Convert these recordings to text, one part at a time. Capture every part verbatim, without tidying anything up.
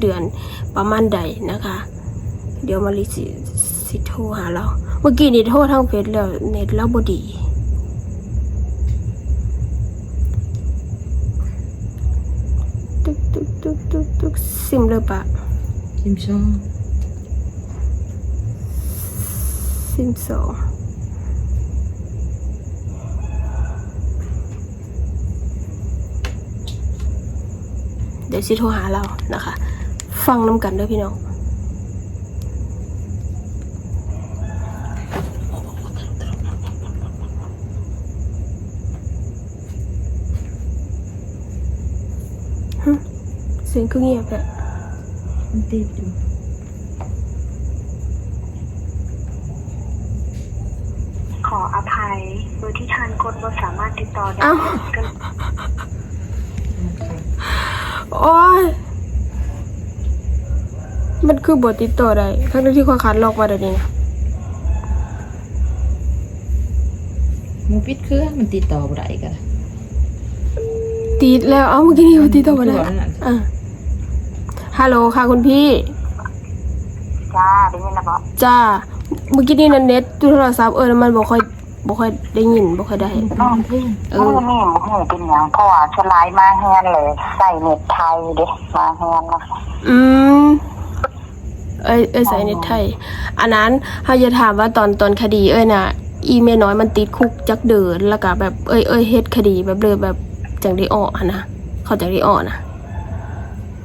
เดือนประมาณใดนะคะ เดี๋ยวมะลิสิ สิโทรหาลาว เมื่อกี้นี่โทรทางเฟซแล้ว เน็ตลาวบ่ดี ตึกตึกตึกตึกตึก ซิมเลยปะ ซิมซอง ซิมซอง เดี๋ยวสิโทรหาลาวนะคะ ฟังนำกันเด้อพี่น้อง หึ เสียงคือเงียบแท้ มันติดอยู่ ขออภัย เบอร์ที่ท่านกดบ่สามารถติดต่อได้ เอ้า ก็ โอ๊ย มันคือบ่ติดต่อได้ ทั้งๆที่ข้อยคัดลอกไว้แล้วนี่นะ มันปิดเครื่อง มันติดต่อบ่ได้ก็ได้ ติดแล้ว เอ้า เมื่อกี้นี้ติดต่อบ่ได้ คือว่าอันนั้น อ่ะ ฮัลโหลค่ะคุณพี่ จ้า ได้ยินแล้วบ่ จ้า เมื่อกี้นี้นะเน็ตโทรศัพท์ เออ มันบ่ค่อย บ่ค่อยได้ยิน บ่ค่อยได้ เออ มื้อนี้บ่ฮู้เป็นหยัง เพราะว่าส่วนหลายมาเฮือนเลย ใช้เน็ตไทยเด้ มาเฮือนนะ อืม เอ้ย เอ้ย ใช้เน็ตไทย อันนั้น เฮาอยากถามว่าตอน ตอนคดีเอ้ยน่ะ อีแม่น้อยมันติดคุกจักเดือน แล้วก็แบบ เอ้ย เอ้ย เฮ็ดคดีแบบเลยแบบ จั่งได้ออกหั้นนะ เขาจั่งได้ออกนะ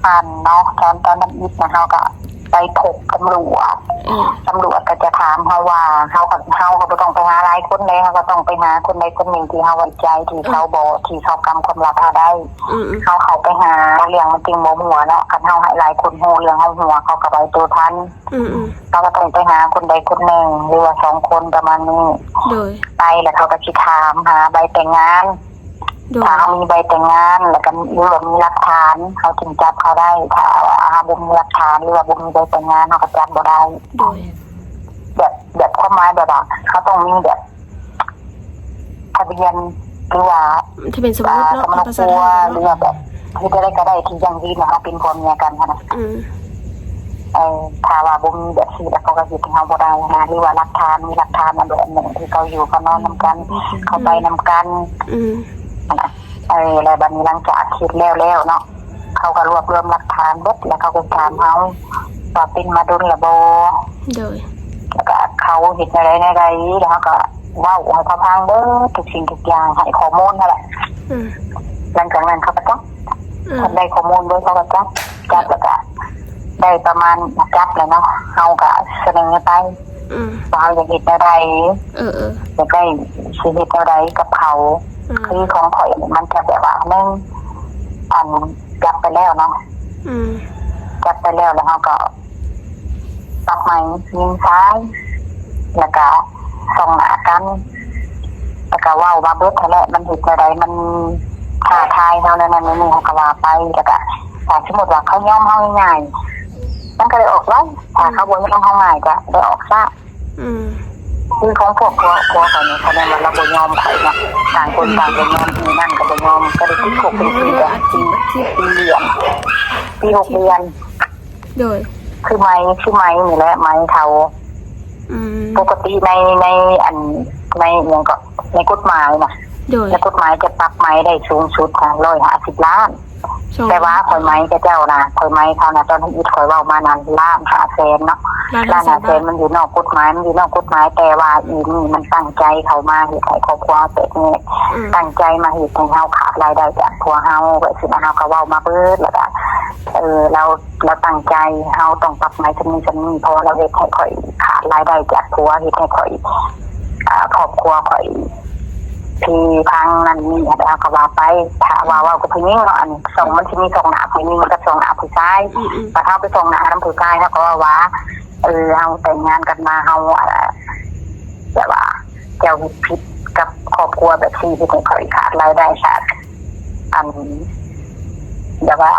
อันเนาะ ตอน ตอนทำอิฐนะ เฮาก็ไปพบตำรวจ เออ ตำรวจก็จะถามเฮาว่า เฮาก็ เฮาก็บ่ต้องไปหาหลายคนเด้ เฮาก็ต้องไปหาคนใดคนหนึ่งที่เฮาไว้ใจ ที่เขาบอก ที่เขากำความลับเฮาได้ อืม เฮาเข้าไปหา เรื่องมันจึงบ่มั่วเนาะ คันเฮาให้หลายคนฮู้เรื่องเฮาหัว เขาก็ไว้ตัวทัน อืม อืม เฮาก็ต้องไปหาคนใดคนหนึ่ง หรือว่าสองคนประมาณนี้ โดย ไปแล้วเขาก็สิถามหาใบแต่งงาน โดย ถ้าเฮามีใบแต่งงาน แล้วก็ หรือว่ามีหลักฐาน เขาจึงจับเขาได้ ถ้าว่าเฮาบ่มีหลักฐาน หรือว่าบ่มีใบแต่งงาน เฮาก็จับบ่ได้ โดย แบบ แบบความหมายแบบว่า เขาต้องมีแบบ ทะเบียน หรือว่า ทะเบียนสมรสเนาะ อ่า สมรส เอกสาร ครัว หรือว่าแบบ เฮ็ดอะไรก็ได้ที่ยั่งยืนว่าเฮาเป็นผัวเมียกันหั้นนะ อืม เออ ถ้าว่าบ่มีแบบนี้แล้วเขาก็เฮ็ดให้เฮาบ่ได้นะ หรือว่าหลักฐาน มีหลักฐานอันใดอันหนึ่งที่เขาอยู่เขานอนนำกัน อืม เขาไปนำกัน อืม เออ แล้วบัดนี้หลังจากเฮ็ดแล้วแล้วเนาะ เขาก็รวบรวมหลักฐานเบิด แล้วเขาก็ถามเฮาว่าเป็นมาดนแล้วบ่ โดย แล้วก็เขาเฮ็ดแนวใดแนวใด แล้วเขาก็เว้าให้เขาฟังเบิดทุกสิ่งทุกอย่าง ให้ข้อมูลนั่นแหละ อืม หลังจากนั้นเขาก็จับ อืม คันได้ข้อมูลเบิดเขาก็จับ จับแล้วก็ได้ประมาณ จับแล้วเนาะ เฮาก็เสนอไป อืม ว่าเฮาอยากเฮ็ดแนวใด เออ เออ อยากได้สิเฮ็ดแนวใดกับเขา อืม คือของข้อยนี่มันจะแบบว่า หนึ่ง อันจับไปแล้วเนาะ อืม จับไปแล้ว แล้วเฮาก็ปักไหมยิงซ้าย แล้วก็ส่องหน้ากัน แล้วก็เว้ามาเบิดหั้นแหละ มันเฮ็ดแนวใด มันท้าทายเฮาแนวนั้นแนวนี้ เฮาก็ว่าไป แล้วก็ถ้าสมมุติว่าเขายอมเฮาง่ายๆ มันก็ได้ออกไว ถ้าเขาบ่ยอมเฮาง่ายก็ได้ออกช้า อืม คือของพวกผัว ผัวข้อยนี่ คะแนนว่าเราบ่ยอมข้อยเนาะ ต่างคนต่างบ่ยอม อีนั่นก็บ่ยอม ก็ได้ติดคุกเป็นปี เออ อาทิตย์ ปี อาทิตย์ ปีเดือน ปีหกเดือน โดย คือไหม คือไหมนี่แหละ ไหมเฒ่า อืม ปกติใน ในอัน ในอิหยังก็ ในกฎหมายน่ะ โดย ในกฎหมายจะปรับไหมได้สูงสุดน่ะ ร้อยห้าสิบล้าน สอง แต่ว่าข้อยไหมกับเจ้านะ ข้อยไหมเขานะ ตอนทำอิฐข้อยเว้ามานั้น ล้านห้าแสนเนาะ ล้านห้าแสน ล้านห้าแสน บาท มันอยู่นอกกฎหมาย มันอยู่นอกกฎหมาย แต่ว่าอีนี่มันตั้งใจเข้ามาเฮ็ดให้ครอบครัวแตกแยก อืม ตั้งใจมาเฮ็ดให้เฮาขาดรายได้จากผัวเฮา แบบสินะ เฮาก็เว้ามาเบิด แล้วก็ เออ เรา เราตั้งใจ เฮาต้องปรับไหมส่ำนี้ส่ำนี้ เพราะว่าเราเฮ็ดให้ข้อยขาดรายได้จากผัว เฮ็ดให้ข้อย อ่า ครอบครัวข้อย ที่ทางนั่นนี่ แล้วก็ว่าไป ถ้าว่าเว้ากับผู้หญิงเนาะ อันสอง มันสิมีสองหน้า ผู้หญิงกับสองหน้าผู้ชาย อืม อืม บัดเฮาไปสองหน้านำผู้ชาย เฮาก็ว่าว่า เออ เฮาแต่งงานกันมา เฮา อ่า แบบว่า เจ้าเฮ็ดผิดกับครอบครัวแบบนี้ เฮ็ดให้ข้อยขาดรายได้ ขาด อัน แบบว่า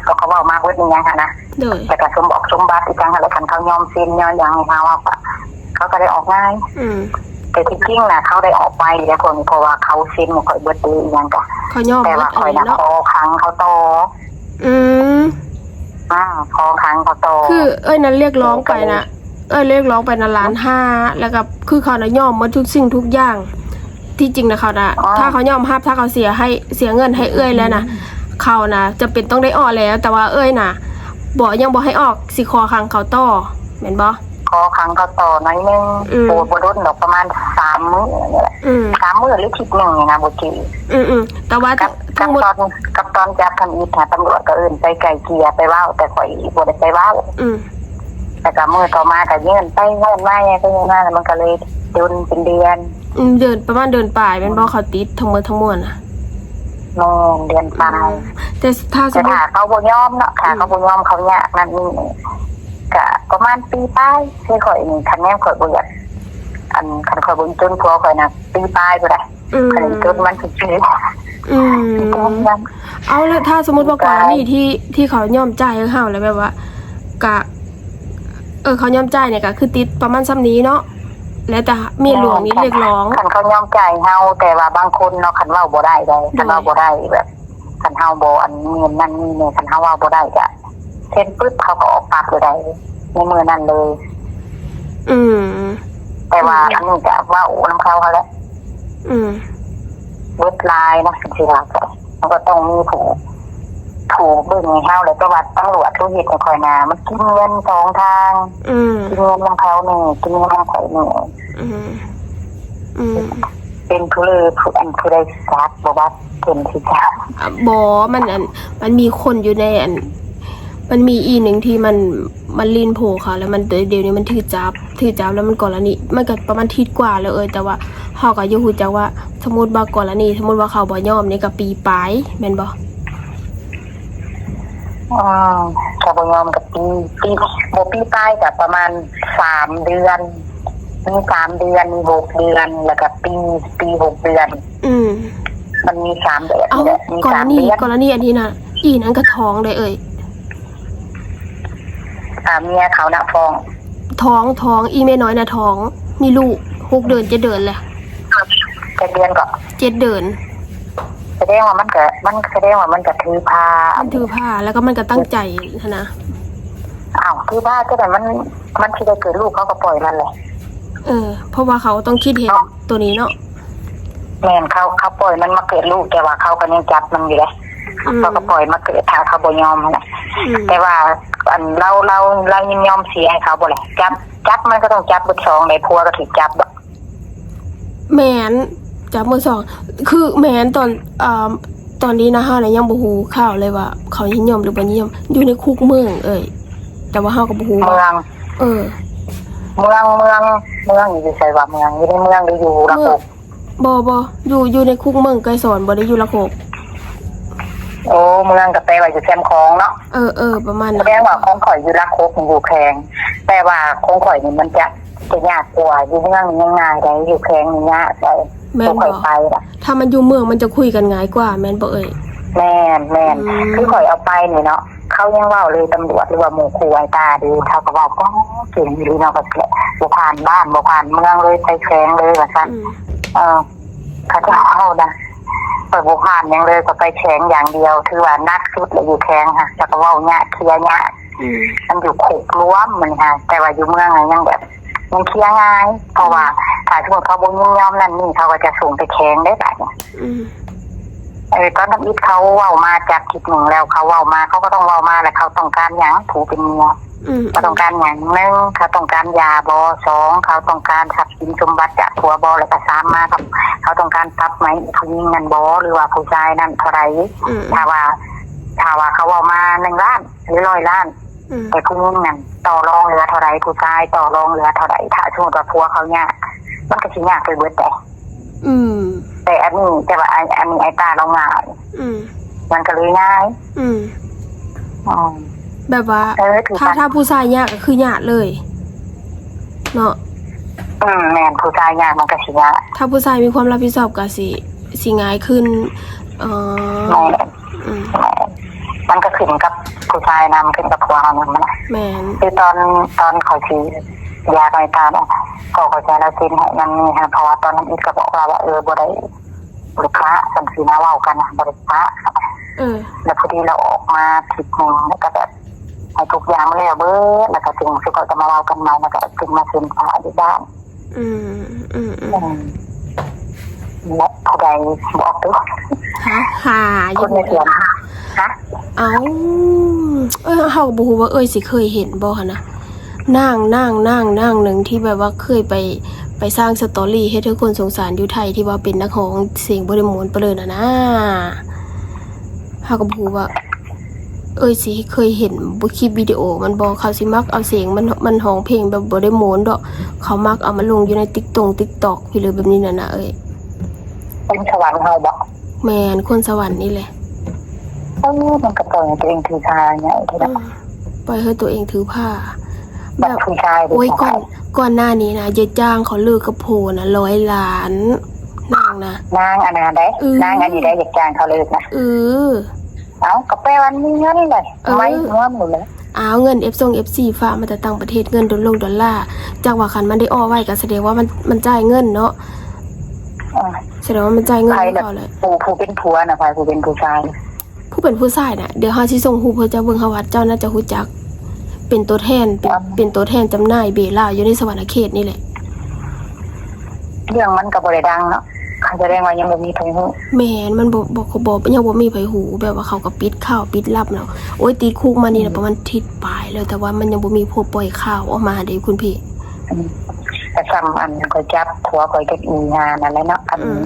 ก็เขาเว้ามาเบิดนี่หยังหั้นนะ โดย แล้วก็สมบอกสมบัติอีหยังหั้นแหละ คันเขายอมเซ็นยอมหยังให้เฮา เฮาก็ เขาก็ได้ออกง่าย อืม แต่ที่จริงน่ะ เขาได้ออกไวแล้วพวกนี้ เพราะว่าเขาเซ็นให้ข้อยเบิดเด้อีหยังกะ เขายอม แต่ว่า เบิด ข้อยน่ะ อันนี้เนาะ ขอขังเขาต่อ อืม อ่า ขอขังเขาต่อ คือเอ้ยนั้นเรียกร้องไปนะ เอ้ยเรียกร้องไปนะล้านห้า แล้วก็คือเขานะยอมหมดทุกสิ่งทุกอย่าง ที่จริงนะเขานะ อ๋อ ถ้าเขายอมรับ ถ้าเขาเสียให้ เสียเงินให้เอ้ยแล้วนะ เขานะจะเป็นต้องได้ออกแล้ว แต่ว่าเอ้ยนะบอกยังบอกให้ออก สิขอขังเขาต่อ แม่นบ่ ขอขังเขาต่อหน่อยนึง อืม โอ้ บ่โดนดอก ประมาณสามมื้อนี่แหละ อืม สามมื้อหรืออาทิตย์หนึ่งนี่นะ บ่จื่อ อืมอืม แต่ว่า กับ ทั้งหมด กับตอน กับตอนจับทำอิฐนะ ตำรวจก็เอิ้นไปไกล่เกลี่ยไปเว้า แต่ข่อยบ่ได้ไปเว้า อืม แล้วก็มื้อต่อมาก็ยื่นไปยื่นมา ไปยื่นมา แล้วมันก็เลยโดนเป็นเดือน อืม เดือน ประมาณเดือนปลายแม่นบ่ เขาติดทั้งหมดทั้งมวลน่ะ แม่น เดือนปลาย อืม แต่ถ้าสมมุติ แต่ถ้าเขาบ่ยอมเนาะ ถ้า อืม เขาบ่ยอม เขายากนั่นนี่ ก็ประมาณปีปลาย คือข่อยนี่ คันแม่นข่อยบ่อยาก อัน คันข่อยบ่จนผัวข่อยนะ ปีปลายบ่ได้ อืม คันจนมันสิซื้อ อืม ปีปลายนั้น เอา แล้วถ้าสมมุติว่ากรณีที่ ที่เขายอมจ่ายให้เฮาแล้วแบบว่า กะ เออ เขายอมจ่ายเนี่ยก็คือติดประมาณส่ำนี้เนาะ แล้วแต่เมียหลวงนี่เรียกร้อง คันเขายอมจ่ายเฮา แต่ว่าบางคนเนาะ คันเว้าบ่ได้ได้ คันเว้า โดย บ่ได้แบบ คันเฮาบ่อันนี้นั่นนี่เนี่ย คันเฮาเว้าบ่ได้ก็เซ็นปึ๊บเขาก็ออกปากเลยได้ ในมื้อนั้นเลย อืม แต่ว่า อืม อันนี้ก็เว้านำเขาหั้นแหละ อืม เบิดลายนะ สิว่าก็ มันก็ต้องมีผู้ ผู้เบิ่งให้เฮาแหละ แต่ว่าตำรวจผู้เฮ็ดให้ข่อยนะ มันกินเงินสองทาง อืม กินเงินนำเขาแหน่ กินเงินนำข่อยแหน่ อืม อืม เป็นผู้เลอผู้อันผู้ใดซักบ่ว่าเป็นที่จัก อ่ะ บ่ มันอัน มันมีคนอยู่ในอัน มันมีอีหนึ่งที่มัน มันลีนโพลเขา แล้วมัน เดี๋ยวนี้มันถือจับ ถือจับแล้วมันกรณี มันก็ประมาณอาทิตย์กว่าแล้วเอ้ย แต่ว่าเฮาก็อยู่ฮู้จักว่า สมมุติว่ากรณี สมมุติว่าเขาบ่ยอมนี่ก็ปีปลาย แม่นบ่ อืม ก็บ่ยอมก็ปี ปี บ่ปีปลายก็ประมาณสามเดือน มีสามเดือน มีหกเดือน แล้วก็ปี ปีหกเดือน อืม มันมีสามแบบ เอ้า นี่แหละ มี กรณี สามเดือน กรณีอันนี้น่ะ อีนั้นก็ท้องได้เอ้ย อ่า เมียเขาน่ะท้อง ท้อง ท้อง อีแม่น้อยน่ะท้อง มีลูก หกเดือน เจ็ดเดือนแหละ เจ็ดเดือนก็ เจ็ดเดือน แสดงว่ามันก็ มันแสดงว่ามันก็ถือพา มันถือพา แล้วก็มันก็ตั้งใจหั้นนะ อ้าว ถือพาจั่งใด มัน มันสิได้เกิดลูกเขาก็ปล่อยมันแหละ เออ เพราะว่าเขาต้องคิดเห็น เนาะ ตัวนี้เนาะ แม่น เขา เขาปล่อยมันมาเกิดลูก แต่ว่าเขาก็ยังจับมันอยู่เด้ อืม เขาก็ปล่อยมาเกิด ถ้าเขาบ่ยอมหั้นน่ะ อืม แต่ว่า อัน ลาว ลาว ลาวยินยอมเสียให้เขาบ่แหละ จับ จับมันก็ต้องจับเบิดสองเลย ผัวก็ถืกจับบ่ แม่น จับเบิดสอง คือแม่นตอน เอ่อ ตอนนี้นะ เฮาน่ะยังบ่ฮู้ข่าวเลยว่าเขายินยอมหรือบ่ยินยอม อยู่ในคุกเมืองเอ้ย แต่ว่าเฮาก็บ่ฮู้ว่า เมือง เออ เมือง เมือง เมืองอยู่ไสวะ เมือง อยู่ในเมืองหรืออยู่หลักหก บ่ บ่ อยู่ อยู่ในคุกเมืองไกรสอน บ่ได้อยู่หลักหก โอ้ เมืองก็แปลว่าอยู่แคมป์ของเนาะ เออ เออ ประมาณนั้น แสดงว่าของข่อยอยู่หลักหก อยู่แขวง แต่ว่าของข่อยนี่มันจะ จะยากกว่า อยู่เมืองนี่ยังง่ายได้ อยู่แขวงนี่ยากได้ แม่นบ่ บ่ค่อยไปล่ะ ถ้ามันอยู่เมืองมันจะคุยกันง่ายกว่า แม่นบ่เอ่ย แม่น แม่น อืม คือข่อยเอาไปนี่เนาะ เขายังเว้าเลย ตำรวจหรือว่าหมู่ครูไอ้ตาเด้ เขาก็เว้า "โอ้ เก่งอีหลีเนาะ" ก็แหละ "บ่ผ่านบ้าน บ่ผ่านเมืองเลย ไปแขวงเลย" ว่าซั่น อืม เออ เขาเจ้าเว้านะ "ข้อยบ่ผ่านหยังเลย ข้อยไปแขวงอย่างเดียว ถือว่าหนักสุดแล้วอยู่แขวงฮะ" แล้วก็เว้ายาก เคลียร์ยาก อืม มันอยู่คุกรวมมันฮะ แต่ว่าอยู่เมืองอะยังแบบ มันเคลียร์ง่าย เพราะว่า อืม ถ้าสมมุติเขาบ่ยินยอมนั่นนี่ เขาก็จะส่งไปแขวงได้บัดนี้ อืม เออ ตอนทำอิฐเขาเว้ามาจากทิศหนึ่งแล้ว เขาเว้ามา เขาก็ต้องเว้ามาแหละ เขาต้องการหยัง ผู้เป็นเมีย อืม เขาต้องการหยัง หนึ่ง เขาต้องการหย่าบ่ สอง เขาต้องการทรัพย์สินสมบัติจากผัวบ่ แล้วก็สามมา เขา เขาต้องการปรับไหมผู้หญิงนั่นบ่ หรือว่าผู้ชายนั่นเท่าใด อืม ถ้าว่า ถ้าว่าเขาเว้ามาหนึ่งล้าน หรือร้อยล้าน อืม แต่ผู้หญิงนั่นต่อรองเหลือเท่าใด ผู้ชายต่อรองเหลือเท่าใด ถ้าสมมุติว่าผัวเขายาก มันก็สิยากไปเบิดแหละ อืม แต่อันนี้ แต่ว่าอัน อันนี้ไอ้ตาเราง่าย อืม มันก็เลยง่าย อืม อืม แบบว่า เออ ถือ ถ้า ว่า ถ้าผู้ชายยากก็คือยากเลย เนาะ อืม แม่น ผู้ชายยากมันก็สิยาก ถ้าผู้ชายมีความรับผิดชอบก็สิ สิง่ายขึ้น อ๋อ แม่น อืม แม่น มันก็ขึ้นกับผู้ชายนำ ขึ้นกับผัวเขานำนะ แม่น คือตอน ตอนเขาสิหย่ากับไอ้ตาเนาะ ก็เข้าใจแล้ว เซ็นให้นั่นนี่ฮะ เพราะว่าตอนนั้นอิดก็บอกเราว่า เออ บ่ได้ บ่ได้ค้า จังซี่นะ เว้ากันนะ บ่ได้ค้า เออ แล้วพอดีเราออกมาอาทิตย์หนึ่ง แล้วก็แบบ ให้ทุกอย่างมาแล้วเบิด แล้วก็จึงสุกก็มาเล่ากันใหม่ แล้วก็จึงมาเซ็นสัญญาอยู่บ้าน อืมอืมอืม อืมและผู้ใดบอกตัว หาหาอ ค ยู่ นในสวนฮะ เอาเอ้ยเฮาก็บ่ฮู้ว่าเอ้ยสิเคยเห็นบ่หั่นนะ นางนางนางนางหนึ่งที่แบบว่าเคยไปไปสร้างสตอรี่เฮ็ดให้คนสงสารอยู่ไทยที่ว่าเป็นนักร้องเสียงบ่ได้ม่วนปานเลยน่ะนะ เฮาก็บ่ฮู้ว่า เอ้ยสิเคยเห็นบ่คลิปวิดีโอมันบ่ เขาสิมักเอาเสียงมันมันร้องเพลงแบบบ่ได้ม่วนดอก เขามักเอามาลงอยู่ในติ๊กตง ติ๊กต็อก พี่เลยแบบนี้น่ะนะเอ้ย เป็นสวรรค์เฮาบอก แม่นคนสวรรค์นี่แหละ เออมันก็ปล่อยให้ตัวเองถือชาเนี่ยที่ อื ละ มปล่อยให้ตัวเองถือผ้า แบบผู้ชาย โอ้ยก่อนก่อนหน้านี้นะยายจ้างเขาเลิกกับโพนะร้อยล้านนางนะ นางอันนั้นได้ อืม นางอันนี้ได้อยากจ้างเขาเลยนะ เออ เอาก็แปลว่ามีเงินเลย เออ ไม่เงินหมดเลย เอาเงินเอฟซงเอฟซีฝากมาแต่ต่างประเทศเงินดอลลงดอลลาร์จากว่าคันมันได้ออกไว้ก็แสดงว่ามันมันจ่ายเงินเนาะ อ่า แสดงว่ามันจ่ายเงิน ใคร ให้ แบบ เขาแหละ ผู้ผู้เป็นผัวนะใครผู้เป็นผู้ชาย ผู้เป็นผู้ชายน่ะเดี๋ยวเฮาสิส่งรูปให้เจ้าเบิ่งเฮาว่าเจ้าน่าจะฮู้จัก เป็นตัวแทนเป็นเป็นตัวแทนจำหน่ายเบลาวอยู่ในสวรรคเขตนี่แหละ เรื่องมันก็บ่ได้ดังเนาะแสดงว่ายังบ่มีใครรู้ แม่นมันบ่บ่บ่ยังบ่มีไผฮู้แบบว่าเขาก็ปิดข่าวปิดลับแล้วโอ้ยติดคุกมานี่นะประมาณอาทิตย์ปลายแล้วแต่ว่ามันยังบ่มีพวกปล่อยข่าวออกมาเด้คุณพี่ อืมแต่ซ้ำอันก็จับผัวก็จะอีงานอะไรเนาะอัน อืม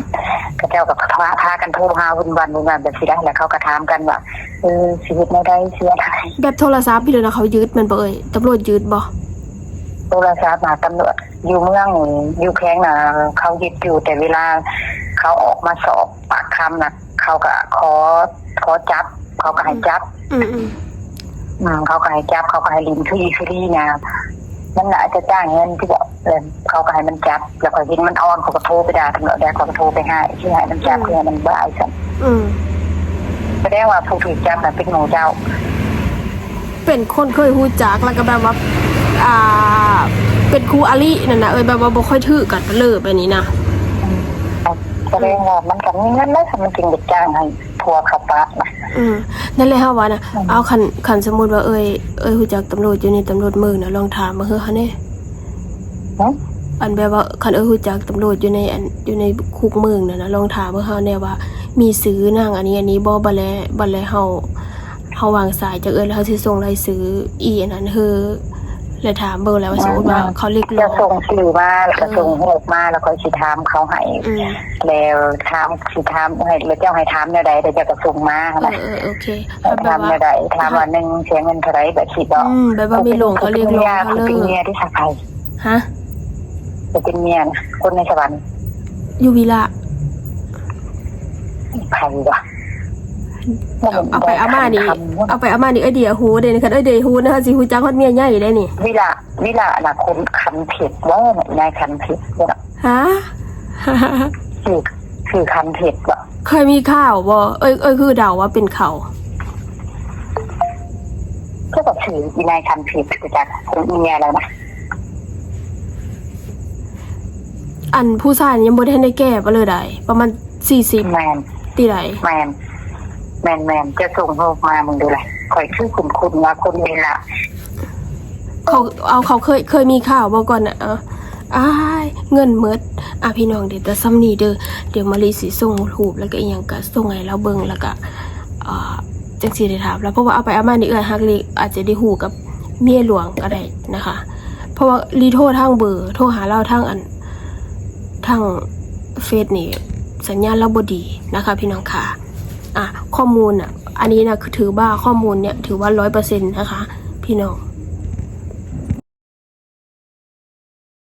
ก็เจ้ากับพาพากันโทรหาวุ่นวันวุ่นวันแบบสิได้แล้วเขาก็ถามกันว่าเออชีวิตไม่ได้เสียได้ แบบโทรศัพท์พี่เลยนะเขายึดมันบ่เอ่ยตำรวจยึดบ่ โทรศัพท์หาตำรวจอยู่เมืองอยู่แข้งนะเขายึดอยู่แต่เวลาเขาออกมาสอบปากคำนะเขาก็ขอขอจับ เขาก็ให้จับ อืมอืม อืมเขาก็ให้จับเขาก็ให้ลินคืออีคือดีนะมันน่าจะจ้างเงินที่บอกเออเขาก็ให้มันจับ แล้วก็เห็นมันอ่อนเขาก็โทรไปด่าตำรวจได้เขาก็โทรไปหาที่ให้มันจับที่ให้มันบ้าสั่น อืม แสดงว่าผู้ถูกจับน่ะเป็นหมู่เจ้า เป็นคนเคยฮู้จักแล้วก็แบบว่า อ่า เป็นคู่อรินั่นนะเอ้ยแบบว่าบ่ค่อยถือกันปานเลยแบบนี้นะ แสดงว่ามันก็มีเงินแล้วมันจึงไปจ้างให้ผัวเขาปะนะ อืมนั่นแหละเฮาว่านะเอาคันคันสมมุติว่าเอ้ยเอ้ยฮู้จักตำรวจอยู่ในตำรวจเมืองนะลองถามมาเฮ้อเฮาแหน่ หึ อันแบบว่าคันเอ้ยฮู้จักตำรวจอยู่ในอันอยู่ในคุกเมืองนั่นนะลองถามมาเฮาแหน่ว่า มีชื่อนางอันนี้อันนี้บ่บัดแล้วบัดแล้วเฮาเฮาวางสายจากเอ้ยแล้วเฮาสิส่งรายชื่ออีอันนั้นเฮ้อแล้วถามเบิ่งแล้วว่าสมมุติว่าเขาเรียกร้ จะ อง ส่งชื่อมาแล้วก็ส่งรูปมาแล้วก็สิถามเขาให้ อืม แล้วถามสิถามให้แล้วเจ้าให้ถามแนวใดแล้วเจ้าก็ส่งมา เออ นะ เออโอเค ถามแนวใดถามว่าหนึ่งเสียเงินเท่าไหร่แบบสิบอก อืมแบบว่ามีหลวงเขาเรียกร้องเขาเลิก เป็นเมียที่สักใคร ฮะ เป็นเมียนะคนในสวรรค์ อยู่วิละ ใครวะ เอาไปเอามานี่เอาไปเอามานี่เอ้ยเดียฮู้เด้นี่คันเอ้ยเดียฮู้นะคะสิฮู้จักฮอดเมียใหญ่ได้นี่ วิละวิละนะคนคันเผ็ดว่าเนี่ยนายคันเผ็ดว่า ฮะ คือคือคันเผ็ดว่า เคยมีข่าวบ่เอ้ยเอ้ยคือเดาว่าเป็นเขา ก็แบบคืออีนายคันเผ็ดคือจากคนเมียแล้วนะ อันผู้ชายนี่ยังบ่ทันได้แก่ปานเลยได้ประมาณสี่สิบ แมน ตีใด แมนแมนแมนจะส่งรูปมามึงดูเลยคอยชื่อคุณคุณว่าคนนี้ละ เขาเอาเขาเคยเคยมีข่าวบ่ก่อนน่ะเอออ้ายเงินหมดอ่ะพี่น้องเดี๋ยวแต่ซ้ำนี้เด้อเดี๋ยวมาลีสิส่งรูปแล้วก็อีหยังก็ส่งให้เราเบิ่งแล้วก็อ่าจังสิได้ถามแล้วเพราะว่าเอาไปเอามานี่เอื้อยฮักลีอาจจะได้ฮู้กับเมียหลวงก็ได้นะคะ เพราะว่าลีโทรทางเบอร์โทรหาเราทางอันทางเฟซนี่สัญญาณเราบ่ดีนะคะ พี่น้องค่ะ อ่ะข้อมูลอ่ะ อันนี้นะคือถือว่าข้อมูลเนี่ยถือว่าร้อยเปอร์เซ็นต์นะคะ พี่น้อง